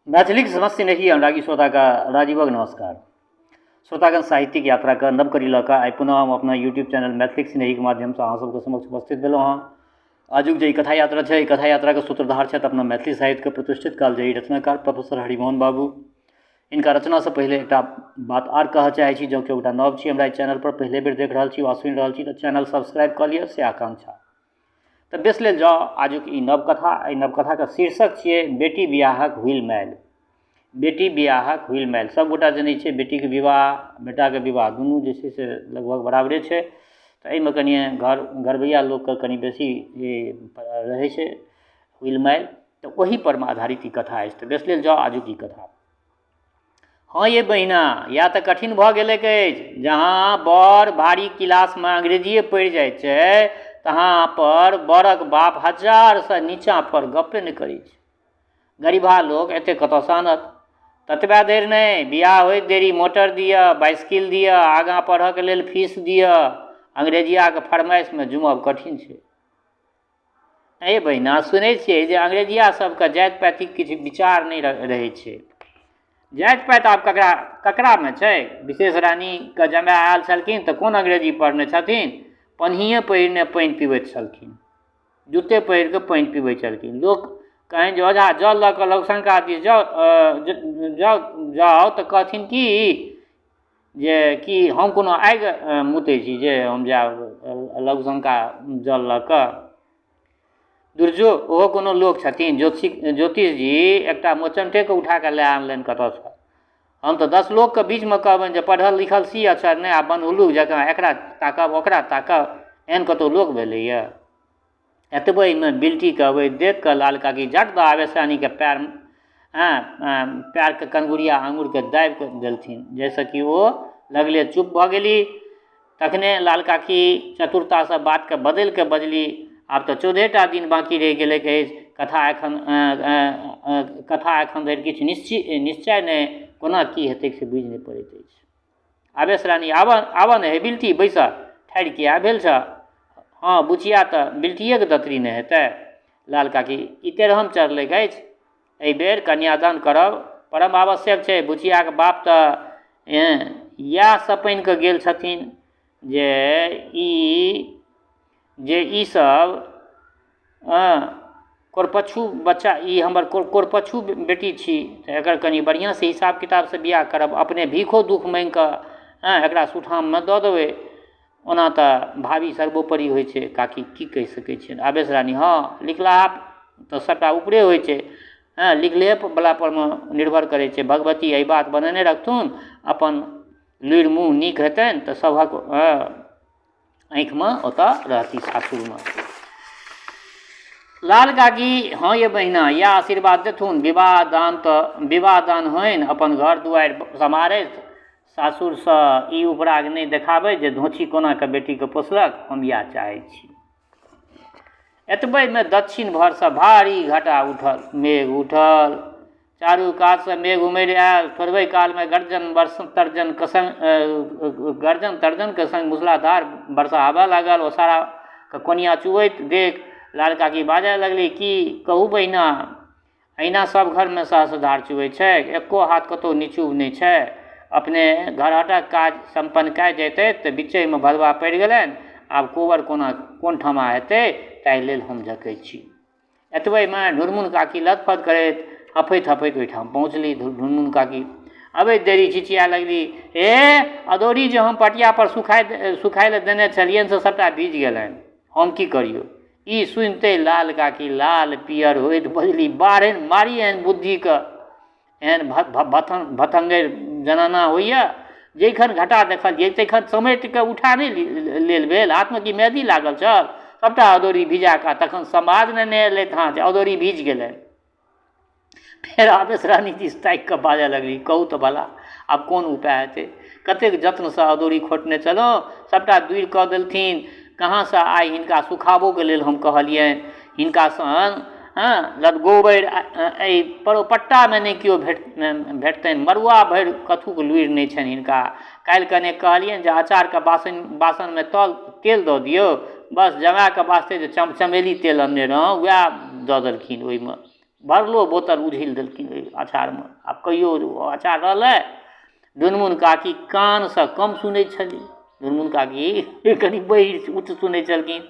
मैथिलीक समस्त स्नेही अनुरागी श्रोताके राजीवक नमस्कार। श्रोतागण, साहित्यिक यात्राके नव कड़ी लऽ कऽ आइ पुनः हम अपना यूट्यूब चैनल मैथिलीक स्नेहीके माध्यमसँ अहाँ सबके समक्ष उपस्थित भेलहुँ हँ। आजुक जे ई कथा यात्रा छै, ई कथा यात्राके सूत्रधार छथि अपना मैथिली साहित्यके प्रतिष्ठित कालजयी रचनाकार प्रोफेसर हरिमोहन बाबू। हिनका रचनासँ पहिले एकटा बात आर कहऽ चाहै छी, जँ केओ गोटा नव छी हमरा एहि चैनलपर पहिले बेर देख रहल छी वा सुनि रहल छी तऽ चैनल सब्सक्राइब कऽ लिअ, से आकांक्षा। तऽ बेस लेल जाउ आजुक ई नव कथा। एहि नव कथाके शीर्षक छियै बेटी बियाहक हुइल माइल। बेटी बियाहक हुइल माइल। सभगोटा जनै छियै बेटीके विवाह, बेटाके विवाह दुनू जे छै से लगभग बराबरे छै। तऽ एहिमे कनिए घर घरबैआ लोकके कनि बेसी रहै छै हुइल माइल, तऽ ओहिपर मे आधारित ई कथा अछि। तऽ बेस लेल जाउ आजुक ई कथा। हँ ये बहिना, इएह तऽ कठिन भऽ गेलैक अछि। जहाँ बड़ भारी किलासमे अंग्रेजिए पढ़ि जाइत छै तहाँ पर बड़क बाप हजारसँ नीचाँ पर गप्पे नहि करै छै। गरीबहा लोक एतेक कतऽसँ आनत? ततबे धरि नहि, बियाह होइत देरी मोटर दिअ, बाइसिकिल दिअ, आगाँ पढ़ऽके लेल फीस दिअ, अंग्रेजियाके फरमाइशमे जुमब कठिन छै। ऐ बहिना, सुनै छियै जे अंग्रेजिया सबके जाति पातिक किछु विचार नहि रहै छै। जाति पाति आब ककरा ककरामे छै? विशेष रानीके जमाय आयल छलखिन तऽ कोन अंग्रेजी पढ़ने छथिन? पनहिए पहिरने पानि पीबैत छलखिन, जूते पहिर कऽ पानि पीबै छलखिन। लोक कहनि जे ओझा जल लऽ कऽ लघुशंका दिस जाउ जाउ जाउ तऽ कहथिन कि जे कि हम कोनो आगि मुतै छी जे हम जायब लघुशंका जल लऽ कऽ। दुर्जो ओहो कोनो लोक छथिन? ज्योतिषी ज्योतिषजी एकटा मोचंटेके उठा कऽ लए आनलनि कतऽसँ। हम तऽ 10 लोकके बीचमे कहबनि जे पढ़ल लिखल सी अक्षर नहि आ बनहुलुक जकाँ एकरा ताकब ओकरा ताकब, एहन कतहु लोक भेलैए? एतबहिमे बिलटीके अबैत देखि कऽ लाल काकी झट दऽ आवेशरानीके पएर पएरके कनगुरिया आङ्गुरके दाबि कऽ देलथिन, जाहिसँ कि ओ लगले चुप भऽ गेली। तखने लाल काकी चतुरतासँ बातके बदलि कऽ बजली, आब तऽ 14टा दिन बाँकी रहि गेलैक अछि, कथा एखन धरि किछु निश्चय नहि, कोना की हेतैक से बुझि नहि पड़ैत अछि। आवेश रानी, आबऽ आबऽ ने हे बिलटी, बैसऽ, ठाढ़ि किए भेल छऽ? हँ बुचिया, तऽ बिलटिएके दतरी ने हेतै? लाल काकी, ई 13म चढ़लैक अछि, एहि बेर कन्यादान करब परम आवश्यक छै। बुचियाके बाप तऽ इएह सपनि कऽ गेल छथिन जे ई जे ई सब कोरपच्छू बच्चा, ई हमर कोरपच्छू बेटी छी, तऽ एकर कनि बढ़िआँसँ हिसाब किताबसँ बियाह करब। अपने भीखो दुःख माँगिकऽ एकरा सुठाममे दऽ देबै। ओना तऽ भाभी सर्वोपरि होइ छै काकी, की कहि सकै छियनि? आवेश रानी, हँ, लिखलाहा तऽ सभटा ऊपरे होइ छै, लिखलेवला पर मे निर्भर करै छै। भगवती एहि बात बनेने रखथुन, अपन लुरि मुँह नीक हेतनि तऽ सभक आँखिमे ओतऽ रहती सासुरमे। लाल काकी, हँ ये बहिना, इएह आशीर्वाद देथुन। विवाह दान तऽ विवाह दान होइन, अपन घर दुआरि सम्हारैत, सासुरसँ ई उपराग नहि देखाबै जे धोछी कोना कऽ बेटीके पोसलक, हम इएह चाहै छी। एतबेमे दक्षिण भरसँ भारी घटा उठल, मेघ उठल, चारू कातसँ मेघ उमड़ि आयल। थोड़बे कालमे गर्जन वर्ष तर्जन के संग गर्जन तर्जनके संग मूसलाधार वर्षा आबऽ लागल। ओसाराके कोनिया चुबैत देख लाल काकी बाजऽ लगली, की कहू बहिना, एहिना सब घरमे सहस्रधार चुबै छै, एको हाथ कतहु निचूब नहि छै। अपने घरहटक काज सम्पन्न कए जैतथि तऽ बिच्चेमे भदवा पड़ि गेलनि। आब कोबर कोना कोन ठमा हेतै, ताहि लेल हम झकै छी। एतबेमे ढुनमुन काकी लतफत करैत हफैत हफैत ओहिठाम पहुँचली। ढुनमुन काकी अबैत देरी चिचिया लगली, हे अदौरी जे हम पटियापर सुखाय लए देने छलियनि से सभटा भीज गेलनि, हम की करियौ? ई सुनिते लाल काकी लाल पियर होइत बजली, बाढ़नि मारी एहन बुद्धिके, एहन भथङ्गरि जनाना होइए? जैखन घटा देखलियै तैखन समेट कऽ उठा नहि लेल भेल? हाथमे की मेहदी लागल छल? सभटा अदौरी भिजा कऽ तखन समाज ने नहि एलथि हँ जे अदौरी भीज गेलनि। फेर आवेश रानी दिस ताकि कऽ बाजऽ लगली, कहू तऽ भला, आब कोन उपाय हेतै? कतेक जत्नसँ अदौरी खोटने छलहुँ, सभटा दूरि कऽ देलथिन। कहाँसँ आइ हिनका सुखाबोके लेल हम कहलियनि। हिनका सन लदगोबरि एहि परोपट्टामे नहि केओ भेटतनि। मड़ुआ भरि कथूके लुरि नहि छनि हिनका। काल्हि कने कहलियनि जे अचारके बासनमे तेल दऽ दियौ, बस जमायके वास्ते जे चमेली तेल अनने रहौँ वएह दऽ देलखिन ओहिमे। भरलो बोतल उझिल देलखिन ओहि अचारमे। आब कहियो ओ अचार रहलै? ढुनमुन काकी कानसँ कम सुनै छली, ढुनमुन काकी कनि बहिर उच्च सुनै छलखिन,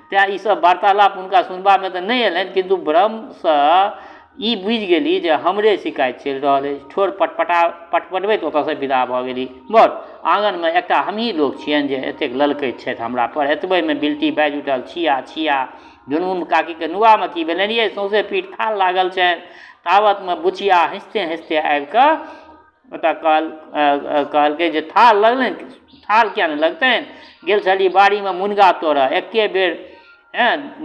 तेँ ईसब वार्तालाप हुनका सुनबामे तऽ नहि अयलनि, किन्तु भ्रमसँ ई बुझि गेली जे हमरे शिकायत चलि रहल अछि। ठोर पटपटा पटपटबैत ओतऽसँ विदा भऽ गेली। बड़ आङनमे एकटा हमही लोक छियनि जे एतेक ललकैत छथि हमरापर। एतबेमे बिलटी बाजि उठल, छिया छिया, ढुनमुन काकीके नुआमे की भेलनि यै, सौँसे पीठ थाल लागल छनि। तावतमे बुचिया हँसिते हँसिते आबिकऽ ओतऽ कहलकै जे थाल लगलनि, थाल किएक नहि लगतनि, गेल छली बाड़ीमे मुनगा तोड़ऽ, एके बेर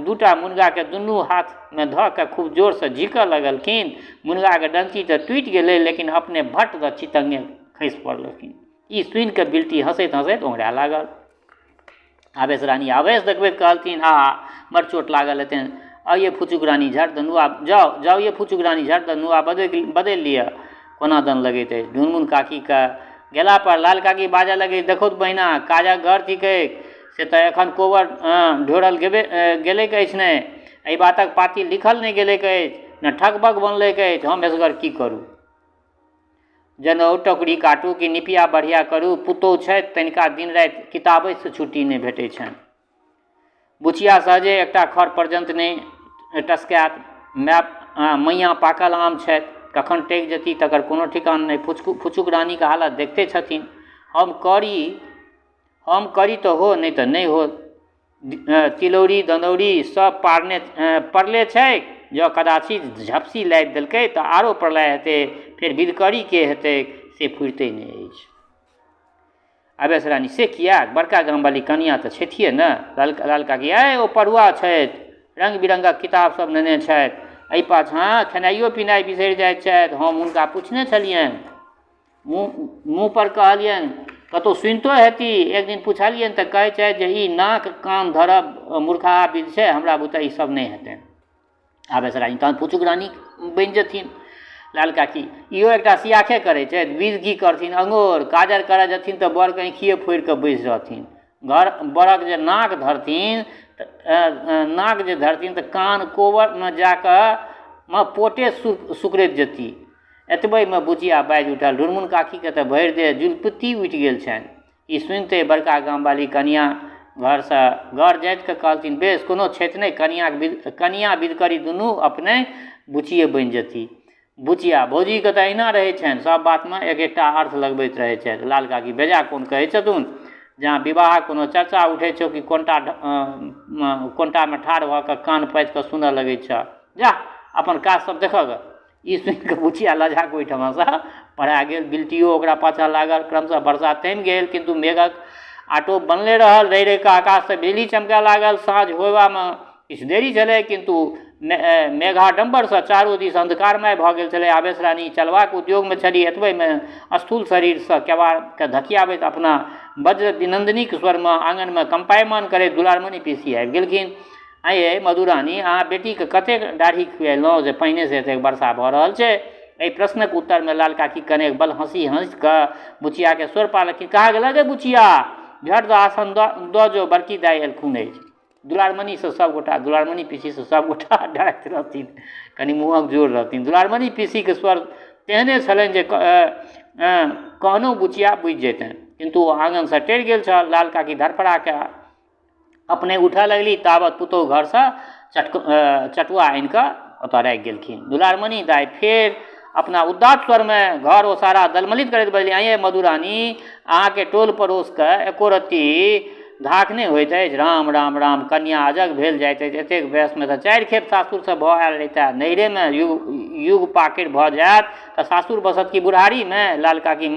दूटा मुनगाके दुनू हाथमे धऽ कऽ खूब जोरसँ झिकऽ लगलखिन। मुनगाके डंटी तऽ टूटि गेलै, लेकिन अपने भट्ट दऽ चितङ्गे खसि पड़लखिन। ई सुनिकऽ बिलटी हँसैत हँसैत ओंघराए लागल। आवेश रानी आवेश देखबैत कहलथिन, आहा, बड़ चोट लागल हेतनि। आउ ये फुचुक रानी, झट दऽ नुआ, जाउ जाउ ये फुचुक रानी, झट दऽ नुआ बदलि बदलि लिअ, कोना दन लगैत अछि। ढुनमुन काकीके गेलापर लाल काकी बाजऽ लगली, देखौ तऽ बहिना, काजक घर थिकै से तऽ एखन कोबर ढोरल गेबे गेलैक अछि नहि, एहि बातक पाती लिखल नहि गेलैक अछि, ने ठकबक बनलैक अछि, हम एसगर की करू? जनउ टोकरी काटू कि निपिया बढ़िया करू, पुतोहु छथि तनिका दिन राति किताबेसँ छुट्टी नहि भेटै छनि। बुचिया सहजे एकटा खर पर्यन्त नहि टसकायत। माय मैयाँ पाकल आम छथि, कखन टगि जेती तकर कोनो ठिकान नहि। फुचुक रानीके हालत देखिते छथिन। हम करी तऽ हो, नहि तऽ नहि हो। तिलौरी दनौरी सब पारने पड़ले छैक। जँ कदाचित झपसी लादि देलकै तऽ आरो प्रलय हेतै, फेर विधकरी के हेतै से फुरिते नहि अछि। आवेश रानी, से किएक? बड़का गामवाली कनियाँ तऽ छथिए ने। लाल काकी, अइ ओ पढ़ुआ छथि, रङ्ग बिरङ्गक किताब सब नेने छथि, एहि पाछाँ खेनाइयो पिनाइ बिसरि जाइत छथि। हम हुनका पुछने छलियनि, मुँह पर कहलियनि, कतहु सुनितो हेती। एक दिन पुछलियनि तऽ कहै छथि जे ई नाक कान धरब मूर्खाहा विध छै, हमरा बुते ई सब नहि हेतनि। आवेश रानी, तहन फुचुक रानी बनि जेथिन। लाल काकी, इहो एकटा सियाखे करै छथि, विध की करथिन अङ्गोर, काजर करऽ जेथिन तऽ बरके आँखिए फोड़ि कऽ बैसि रहथिन। घर बरक जे नाक धरथिन तऽ नाक जे धरथिन तऽ कान कोबरमे जाकऽ मे पोटे सुकरैत जेती। एतबहिमे बुचिया बाजि उठल, ढुनमुन काकीके तऽ भरि देह जुलपुत्ती उठि गेल छनि। ई सुनिते बड़का गामवाली कनियाँ घरसँ घर जातिके कहलथिन, बेस कोनो क्षति नहि, कनियाँके कनियाँ विधकरी दुनू अपने बुचिए बनि जेती। बुचिया, भौजीके तऽ अहिना रहै छनि, सब बातमे एक एकटा अर्थ लगबैत रहै छथि। लाल काकी, बेजा कोन कहै छथुन, जहाँ विवाहक कोनो चर्चा उठै छौ कि कोनटा कोनटामे ठाढ़ भऽ कऽ कान पातिकऽ सुनऽ लगै छऽ, जाह अपन काज सब देखऽ गऽ। ई सुनिकऽ बुचिया लजा कऽ ओहिठमासँ पड़ा गेल। बिलटियो ओकरा पाछाँ लागल। क्रमशः वर्षा थमि गेल, किन्तु मेघक आटोप बनले रहल। रहि रहि कऽ आकाशसँ बिजली चमकए लागल। साँझ होयबामे किछु देरी छलै, किन्तु मेघाडम्बरसँ चारू दिस अन्धकारमय भऽ गेल छलै। आवेश रानी चलबाक उद्योगमे छली। एतबेमे स्थूल शरीरसँ केबाड़के धकियाबैत अपना वज्र विनन्दिनीक स्वरमे आङनमे कम्पायमान करैत दुलारमणि पीसी आबि गेलखिन। आँय यै मधुरानी, अहाँ बेटीके कतेक दाढ़ी खुएलहुँ जे पहिनेसँ एतेक वर्षा भऽ रहल छै? एहि प्रश्नक उत्तरमे लाल काकी कनेक बल हँसी हँसि कऽ बुचियाके स्वर पाललखिन, कहाँ गेलह गे बुचिया? झट दऽ आसन दऽ जो, बड़की दाइ एलखुन अछि। दुलारमणिसँ सभगोटा, दुलारमणि पीसीसँ सभगोटा डराइत रहथिन, कनि मुँहक जोर रहथिन। दुलारमणि पीसीके स्वर तेहने छलनि जे कहनो बुचिया बुझि जैतनि, किन्तु ओ आङनसँ टरि गेल छल। लाल काकी धड़फड़ाके अपने उठऽ लगली, ताबत पुतोहु घरसँ चटुआ आनिकऽ ओतऽ राखि गेलखिन। दुलारमणि दाइ फेर अपना उदात्त स्वरमे घर ओसारा दलमलित करैत बजली, आँय यै मधुरानी, अहाँके टोल पड़ोसके एको रत्ती धाख नहि होइत अछि? राम राम राम, कनियाँ अजग भेल जाइत अछि। एतेक वयसमे तऽ 4 खेप सासुरसँ भऽ आयल रहिता। नैहरेमे युग पाकड़ि भऽ जायत तऽ सासुर बसत कि बुढ़ारीमे? लाल काकी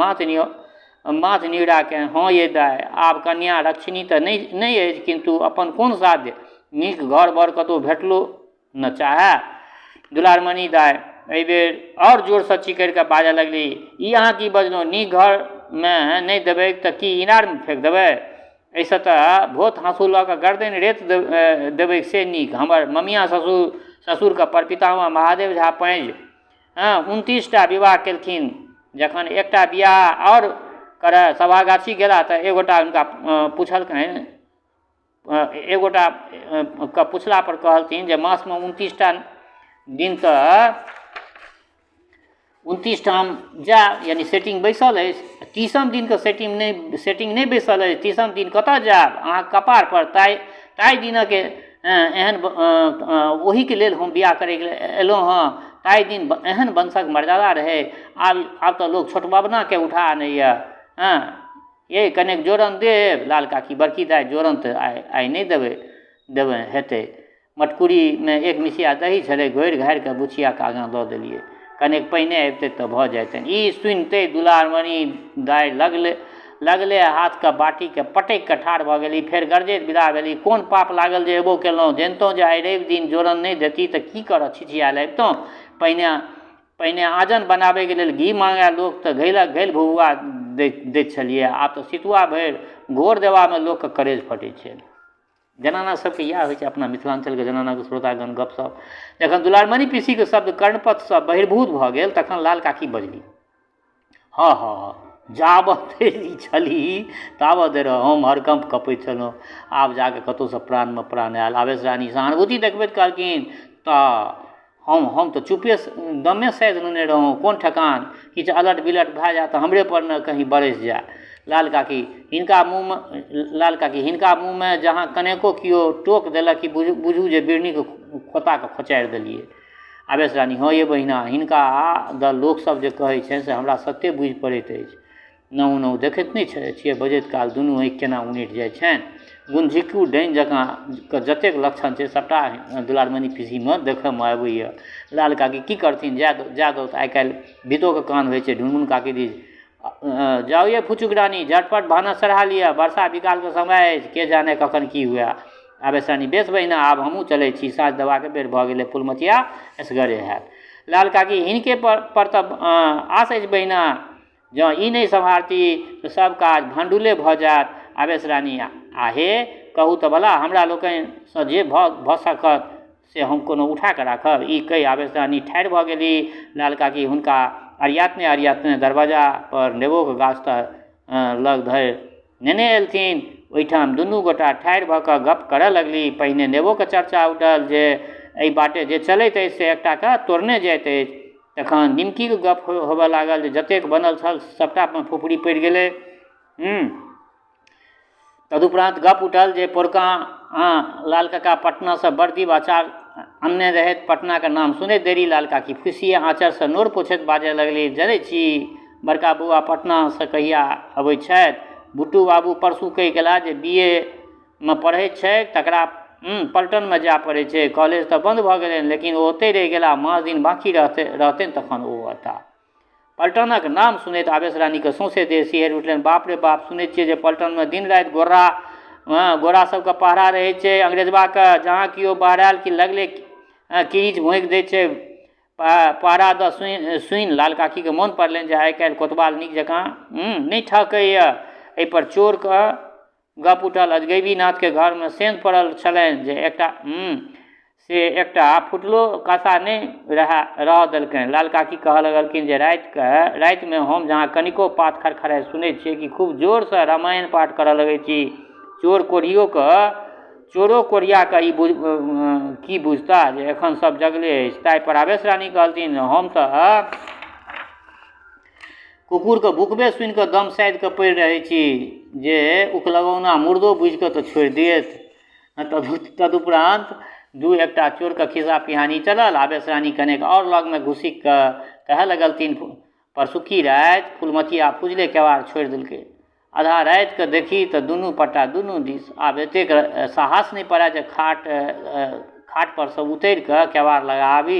माथ निहुराके, हँ यै दाइ, आब कन्या रक्षिणी तऽ नहि नहि अछि, किन्तु अपन कोन साध्य, नीक घर बर कतहु भेटलो ने चाहए। दुलारमणि दाइ एहिबेर आओर जोरसँ चिकरि कऽ बाजऽ लगली, ई अहाँ की बजलहुँ, नीक घरमे नहि देबैक तऽ की इनारमे फेक देबै? एहिसँ तऽ भोथ हाँसू लऽ कऽ गर्दनि रेत देबैक से नीक। हमर ममिया ससुरके परपितामह महादेव झा पाँजि 29 टा विवाह केलखिन। जखन एकटा बियाह आओर करय सभागाछी गेला तऽ एगोटा हुनका पुछलकनि, एगोटा के पुछला पर कहलथिन जे मासमे 29 टा दिन तऽ 29 ठाम जायब, यानी सेटिंग बैसल अछि। 30म दिनके सेटिंग नहि बैसल अछि, 30म दिन कतऽ जायब? अहाँके कपारपर ताहि ताहि दिनक एहन ओहीके लेल हम बियाह करैके लेल एलहुँ हँ। ताहि दिन एहन वंशक मर्यादा रहै, आब आब तऽ लोक छोट बबनाके उठा आनैए। हँ यै, कनेक जोरन देब? लाल काकी, बड़की दाइ, जोरन तऽ आइ आइ नहि देबै देबै हेतै। मटकुरीमे एक मिसिया दही छलै, घोरि घारि कऽ बुचियाके आगाँ दऽ देलियै। कनेक पहिने अबितै तऽ भऽ जैतनि। ई सुनिते दुलारमणि दाइ लगले लगले हाथके बाटीके पटकि कऽ ठाढ़ भऽ गेली। फेर गरजैत विदा भेली, कोन पाप लागल जे एबो केलहुँ? जनितहुँ जे आइ रवि दिन जोरन नहि देती तऽ की करऽ छिछियाएल अबितहुँ? पहिने पहिने आजन बनाबैके लेल घी माँगए लोक तऽ घैलक घैल भुभुआ दैत दैत छलियै, आब तऽ सितुआ भरि घोर देबामे लोकके करेज फटै छै। जनाना सबके इएह होइ छै, अपना मिथिलाञ्चलके जनानाके। श्रोतागण, गपशप जखन दुलारमणि पीसीके शब्द कर्णपथसँ बहिर्भूत भऽ गेल, तखन लाल काकी बजली, हँ हँ हँ, जाबत धरि छली ताबत धरि हम हरकम्प कँपैत छलहुँ, आब जाकऽ कतहुसँ प्राणमे प्राण आयल। आवेश रानी सहानुभूति देखबैत कहलखिन, तऽ हम हम तऽ चुपे दमे साधि लेने रहौँ, कोन ठेकान, किछु अलट बिलट भए जायत तऽ हमरेपर ने कहीँ बरसि जाय। लाल काकी, हिनका मुँहमे जहाँ कनेको केओ टोक देलक कि बुझू बुझू जे बिढ़नीके खोताके खोचारि देलियै। आवेश रानी, हँ यै बहिना, हिनका दऽ लोकसभ जे कहै छनि से हमरा सत्ये बुझि पड़ैत अछि। नहु नहु देखैत नहि छियै, बजैत काल दुनू आँखि केना उनटि जाइ छनि? गुनझिक्कू डाइन जकाँ के जतेक लक्षण छै, सभटा दुलारमणि पीसीमे देखयमे अबैए। लाल काकी, की करथिन, जाय जाय दौथ, आइ काल्हि भीतोके कान होइ छै। ढुनमुन काकी दिस, जाउ यै फुचुक रानी, झटपट भानस चढ़ा लिअ, वर्षा विकालके समय अछि, के जाने कखन की हुए। आवेश रानी, बेस बहिना, आब हमहूँ चलै छी, साँझ देबाके बेर भऽ गेलै, फुलमतिया एसगरे हैत। लाल काकी, हिनके पर पर तऽ आस अछि बहिना, जँ ई नहि सम्हारती तऽ सब काज भण्डुले भऽ जायत। आवेश रानी, आहे कहू तऽ भला, हमरा लोकनिसँ जे भऽ भऽ सकत से हम कोनो उठा कऽ राखब? ई कहि आवेश रानी ठाढ़ि भऽ गेली। लाल काकी हुनका अरियातने अरियातने दरवाजा पर नेबोके गाछ तर लग धरि नेने एलथिन। ओहिठाम दुनू गोटा ठाढ़ि भऽ कऽ गप्प करऽ लगली। पहिने नेबोके चर्चा उठल जे एहि बाटे जे चलैत अछि से एकटाके तोड़ने जाइत अछि। तखन निमकीके गप्प होबऽ लागल जे जतेक बनल छल सभटामे फुफरी पड़ि गेलै। तदुपरान्त गप्प उठल जे पोरकाँ लाल काका पटनासँ बड़ अचार अनने रहथि। पटनाके नाम सुनैत देरी लाल काकी फुसिए आँचरसँ नोर पोछैत बाजऽ लगली, जनै छी बड़का बौआ पटनासँ कहिया अबै छथि? बुट्टू बाबू परसू कहि गेला जे बी ए मे पढ़ै छै तकरा पलटनमे जाय पड़ै छै, कॉलेज तऽ बन्द भऽ गेलनि, लेकिन ओ ओतहि रहि गेला, मास दिन बाँकी रहतै रहतनि तखन ओ अयता। पलटनक नाम सुनैत आवेश रानीके सौंसे देह सिहरि उठलनि। बाप रे बाप, सुनै छियै जे पलटनमे दिन राति गोर्रा गोरा सबके पहरा रहै छै अंग्रेजबाके, जहाँ केओ बहरायल कि लगले किरीच भोँकि दै छै। पहरा दऽ सुनि सुनि लाल काकीके मोन पड़लनि जे आइ काल्हि कोतवाल नीक जकाँ नहि ठहकैए। एहिपर चोरके गप उठल। अजगैबी नाथके घरमे सेंध पड़ल छलनि जे एकटा से एकटा फुटलो काँसा नहि रहए रहऽ देलकनि। लाल काकी कहऽ लगलखिन जे रातिके रातिमे हम जहाँ कनिको पात खड़खड़ाइत सुनै छियै कि खूब जोरसँ रामायण पाठ करऽ लगै छी। चोर कोढ़ियोके चोरो कोढ़ियाके ई बुझ की बुझता जे एखन सब जगले अछि। ताहिपर आवेश रानी कहलथिन, हम तऽ कुकुरके भुकबे सुनिकऽ दम साधिकऽ पड़ि रहै छी जे उकलगौना मुर्दो बुझिकऽ तऽ छोड़ि देत। तदुपरान्त दू एकटा चोरके खिस्सा पिहानी चलल। आवेश रानी कनेक आओर लगमे घुसकिकऽ कहऽ लगलथिन, परसुकी राति फुलमतिया फुजले केबाड़ छोड़ि देलकै। आधा रातिके देखी तऽ दुनू पट्टा दुनू दिस। आब एतेक साहस नहि पड़ए जे खाट खाटपर सँ उतरिकऽ केबाड़ लगाबी,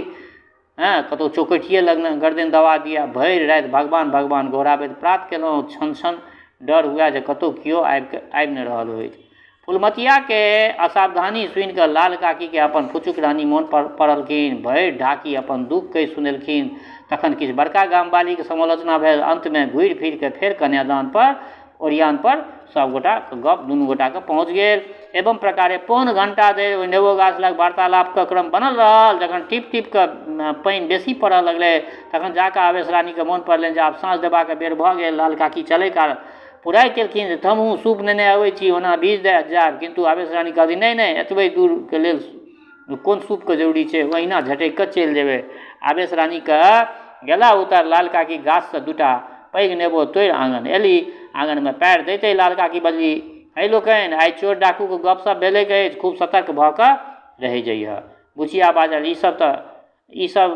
हँ कतहु चौकठिए लगमे गर्दनि दबा दिअ। भरि राति भगवान भगवान गोहराबैत प्रात केलहुँ। क्षण क्षण डर हुए जे कतहु केओ आबिके आबि नहि रहल होथि। फुलमतियाके असावधानी सुनिकऽ लाल काकीके अपन फुचुक रानी मोन पड़लखिन। भरि ढाकी अपन दुःख कहि सुनेलखिन। तखन किछु बड़का गामवालीके समालोचना भेल। अन्तमे घुरि फिरिकऽ फेर कन्यादानपर ओरियानपर सभगोटाके गप दुनू गोटाके पहुँच गेल। एवं प्रकारे पौन घण्टा धरि ओहि नेबो गाछ लग वार्तालापके क्रम बनल रहल। जखन टिप टिपके पानि बेसी पड़ऽ लगलै, तखन जाकऽ आवेश रानीके मोन पड़लनि जे आब साँझ देबाके बेर भऽ गेल। लाल काकी चलै काल पुराइ केलखिन जे थम्हू, सूप नेने अबै छी, ओना भीज जायब। किन्तु आवेश रानी कहलखिन, नहि नहि, एतबे दूरके लेल कोन सूपके जरूरी छै, ओहिना झटकि कऽ चलि जेबै। आवेश रानीके गेला उतर लाल काकी गाछसँ दूटा पैघ नेबो तोड़ि आङन एली। आङनमे पएर दैते लाल काकी बजली, है लोकनि, आइ चोर डाकूके गपशप भेलैक अछि, खूब सतर्क भऽ कऽ रहै जइहऽ। बुचिया बाजल, ई सब तऽ ई सब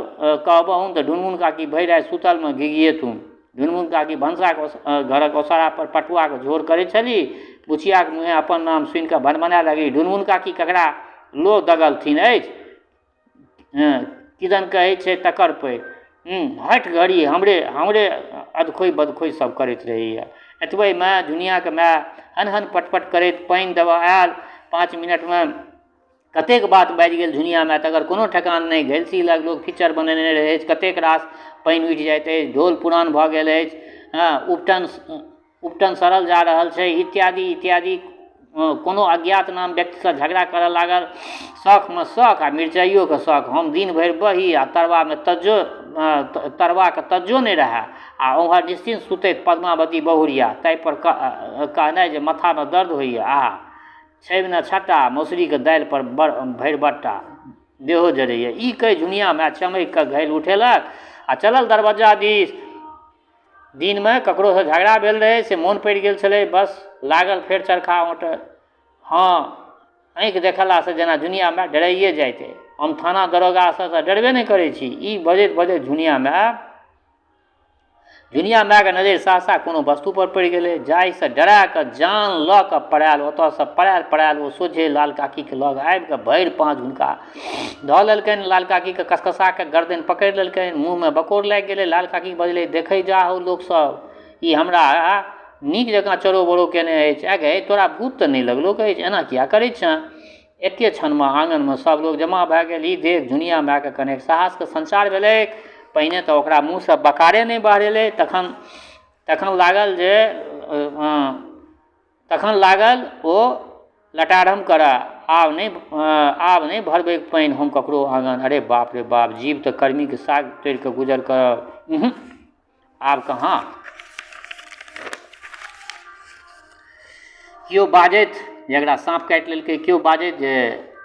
कहबहुन तऽ ढुनमुन काकी भरि राति सुतलमे घिघिएथुन। ढुनमुन काकी भनसाके घरक ओसारापर पटुआके झोर करै छली। बुचियाके मुँहे अपन नाम सुनिकऽ भनभनाए लगली, ढुनमुन काकी ककरा लोह दगलथिन अछि, किदन कहै छै तकर पैघ, हटि घड़ी हमरे हमरे अदखोइ बदखोइ सब करैत रहैए। एतबेमे झुनियाके माय हन हन पटपट करैत पानि देबऽ आयल। 5 मिनटमे कतेक बात बाजि गेल झुनिया माय तकर कोनो ठेकान नहि। घैलसी लग लोक फिचर बनेने रहै अछि, कतेक रास पानि उठि जाइत अछि, ढोल पुरान भऽ गेल अछि, हँ उपटन उपटन सड़ल जा रहल छै, इत्यादि इत्यादि। कोनो अज्ञात नाम व्यक्तिसँ झगड़ा करऽ लागल। शौखमे शौख आ मिरचाइयोके शौख। हम दिन भरि बही आ तरबामे तज्जो तरबाके तज्जो नहि रहए आ ओम्हर निश्चिन्त सुतैत पद्मावती बहुरिया, ताहिपर कहनाइ जे माथामे दर्द होइए। आहा छैब ने छट्टा, मौसरीके दालि पर भरि बट्टा देहो जरैए। ई कहि झुनिया माय चमकि कऽ घैल उठेलक आ चलल दरबज्जा दिस। दिनमे ककरोसँ झगड़ा भेल रहै से मोन पड़ि गेल छलै, बस लागल फेर चरखा औँटऽ। हँ, आँखि देखलासँ जेना झुनिया माय डराइए जाइत अछि। हम थाना दरोगासँ तऽ डरबे नहि करै छी। ई बजैत बजैत झुनिया मायके नजरि सहसा कोनो वस्तुपर पड़ि गेलै, जाहिसँ डरा कऽ जान लऽ कऽ पड़ायल। ओतऽसँ पड़ायल पड़ायल ओ सोझे लाल काकीके लग आबिकऽ भरि पाँज हुनका धऽ लेलकनि। लाल काकीके कसकसा कऽ गर्दनि पकड़ि लेलकनि, मुँहमे बकोर लागि गेलै। लाल काकी बजलै, देखै जाहो लोकसभ, ई हमरा नीक जकाँ चरो बरो केने अछि। आँय गै, तोरा भूत तऽ नहि लगलौक अछि? एना किया करै छेँ? एके क्षणमे आङनमे सभ लोक जमा भए गेल। ई देख झुनिया मायके कनेक साहसके संचार भेलै। पहिने तऽ ओकरा मुँहसँ बकारे नहि बहरेलै, तखन तखन लागल जे तखन लागल ओ लटारम करऽ, आब नहि भरबै पानि हम ककरो आङन। अरे बाप रे बाप, जीव तऽ कर्मीके साग तोड़िकऽ गुजर करब। उहुँ, आब कहाँ केओ बाजैत जे एकरा साँप काटि लेलकै, केओ बाजैत जे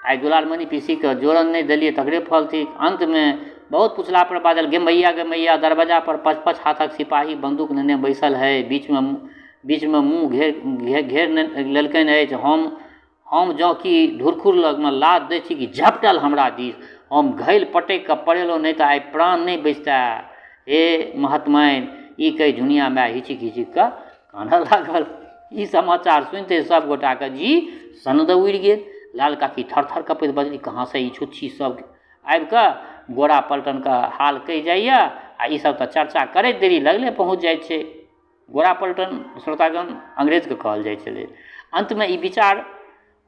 आइ दुलारमणि पीसीके जोड़न नहि देलियै तकरे फल थिक। अन्तमे बहुत पुछला पर बाजल, गे मैया गे मैया, दरवाजा पर 5-5 हाथक सिपाही बन्दूक नेने बैसल है, बीचमे बीचमे मुँह घेर घेर लेलकनि अछि। हम जँ कि धुरखुर लगमे लात दै छी कि झपटल हमरा दिस। हम घैल पटकि कऽ पड़ेलहुँ, नहि तऽ आइ प्राण नहि बचितए। हे महतमानि! ई कहि झुनिया माय हिचकि हिचकि कऽ कानऽ लागल। ई समाचार सुनिते सभ गोटाके जी सन्न दऽ उड़ि गेल। लाल काकी थर थर कँपैत बजली, कहाँसँ ई छुच्छी सब आबि कऽ गोरा पलटनके हाल कहि जाइए आ ई सब तऽ चर्चा करैत देरी लगले पहुँच जाइ छै। गोरा पलटन श्रोतागण अंग्रेजके कहल जाइ छलै। अन्तमे ई विचार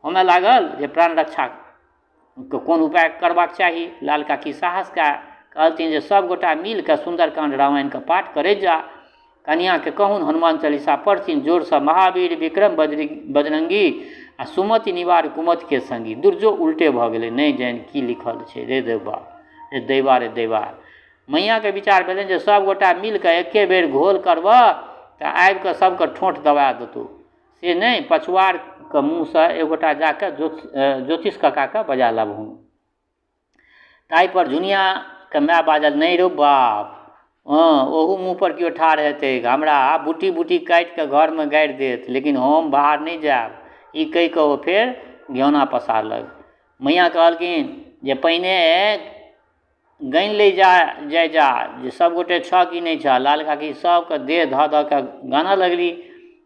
होमय लागल जे प्राण रक्षाके कोन उपाय करबाक चाही। लाल काकी साहस कए कहलथिन जे सब गोटा मिल कऽ सुन्दरकाण्ड रामायणके पाठ करैत जा। कनियाँके कहुन हनुमान चालीसा पढ़थिन जोरसँ, महावीर विक्रम बजरंगी आ सुमति निवार कुमति के संगी। दुर्जो उल्टे भऽ गेलै, नहि जानि की लिखल छै, रे दैबा रे दैबा रे दैबा। मैयाँके विचार भेलनि जे सब गोटा मिल कऽ एके बेर घोल करबह तऽ आबि कऽ सबके ठोंठ दबा देतौ। से नहि, पछुआरके मुँहसँ एक गोटा जा कऽ ज्योतिष ककाके बजा लाबहुन। ताहिपर झुनियाके माय बाजल, नहि रौ बाप, हँ ओहू मुँहपर केओ ठाढ़ हेतै, हमरा बूटी बूटी काटिकऽ घरमे गाड़ि देत, लेकिन हम बाहर नहि जायब। ई कहिकऽ ओ फेर घिऔना पसारलक। मैयाँ कहलखिन जे पहिने गनि लै जा जाइ जा जे सभगोटे छह कि नहि छह। लाल काकी सभके देह धऽ धऽ कऽ गानऽ लगली।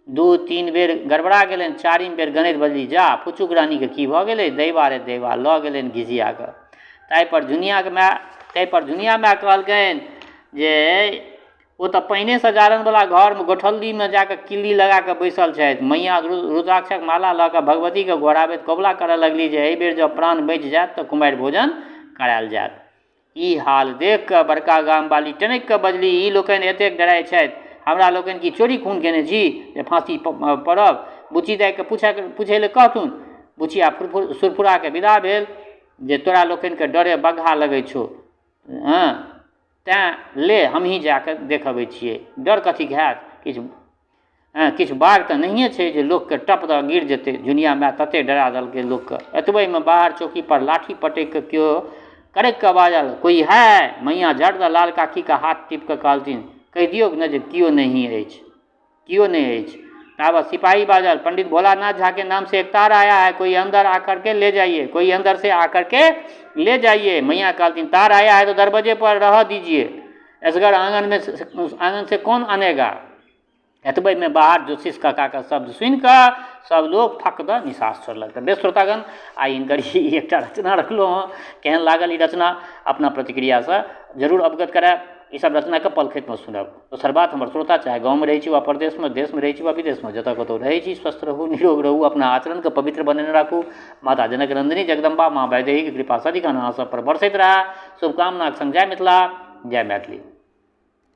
2-3 बेर गड़बड़ा गेलनि, चारिम बेर गनैत बजली, जा फुचुक रानीके की भऽ गेलै, दैबा रे दैबा लऽ गेलनि घिसिया कऽ। ताहिपर झुनिया माय कहलकनि जे ओ तऽ पहिनेसँ जारनवला घरमे गोठल्लीमे जाकऽ किल्ली लगाकऽ बैसल छथि। मैया रुद्राक्षक माला लऽ कऽ भगवतीके गोहराबैत कबुला करऽ लगली जे एहिबेर जँ प्राण बचि जायत तऽ कुमारि भोजन करायल जायत। ई हाल देख कऽ बड़का गामवाली टनकि कऽ बजली, ई लोकनि एतेक डराइ छथि, हमरा लोकनि की चोरी खून केने छी जे फाँसी पड़ब? बुच्ची दाइके पूछै लए कहथुन। बुचिया सुरफुरा कऽ विदा भेल जे तोरा लोकनिके डरे बग्घा लगै छौ, हँ तैँ ले हमहीँ जा कऽ देख अबै छियै, डर कथीके हैत? किछु हँ, किछु बाघ तऽ नहिए छै जे लोकके टप दऽ गिर जेतै। झुनिया माय तते डरा देलकै लोकके। एतबेमे बाहर चौकी पर लाठी पटकि कऽ केओ कड़कि कऽ बाजल, कोई है? मैया झट दऽ लाल काकीके हाथ टीप कऽ कहलथिन, कहि दियौक ने जे केओ नहि अछि, केओ नहि अछि। ताबत सिपाही बाजल, पंडित भोलानाथ झा के नाम से एक तार आया है, कोई अंदर आकर के ले जाइए, कोई अंदर से आकर के ले जाइए। मैया कहलथिन, तार आया है तो दरवाजे पर रह दीजिए, एसगर आंगन में आंगन से कौन आनेगा। एतबेमे बाहर ज्योतिष काकाके शब्द सुनिकऽ सब लोक फक दऽ निसास छोड़लक। तऽ बेस श्रोतागण, आइ हिनकर ई एकटा रचना रखलहुँ हँ। केहन लागल ई रचना, अपना प्रतिक्रियासँ जरूर अवगत करायब। ई सब रचनाके पलखतिमे सुनब। दोसर बात, हमर श्रोता चाहे गाँवमे रहै छी वा परदेशमे, देशमे रहै छी वा विदेशमे, जतऽ कतहु रहै छी, स्वस्थ रहू, निरोग रहू, अपना आचरणके पवित्र बनेने राखू। माता जनक नन्दिनी जगदम्बा माँ वैदेहीके कृपा सदिखन अहाँ सब पर बरसैत रहए। शुभकामनाके संग जय मिथिला, जय मैथिली।